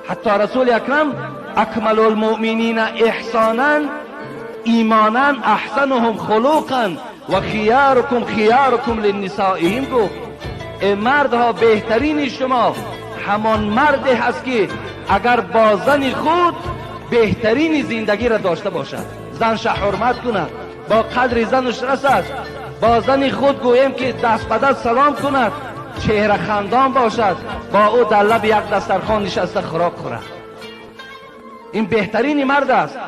Ҳатто Расули Акрам акмал المؤمنین احسانا ایمانا احسنهم خلقا و خیارکم خیارکم لنسائهم گفت ای مردها، بهترین شما همان مرد هست که اگر با زن خود بهترین زندگی را داشته باشد، زنش حرمت کند، با قدر زنش رسد، با زن خود گوییم که دست به دست سلام کند، چهره خندان باشد، با او در لب یک دسترخوان نشسته خوراک خورد. این بهترین مرد است.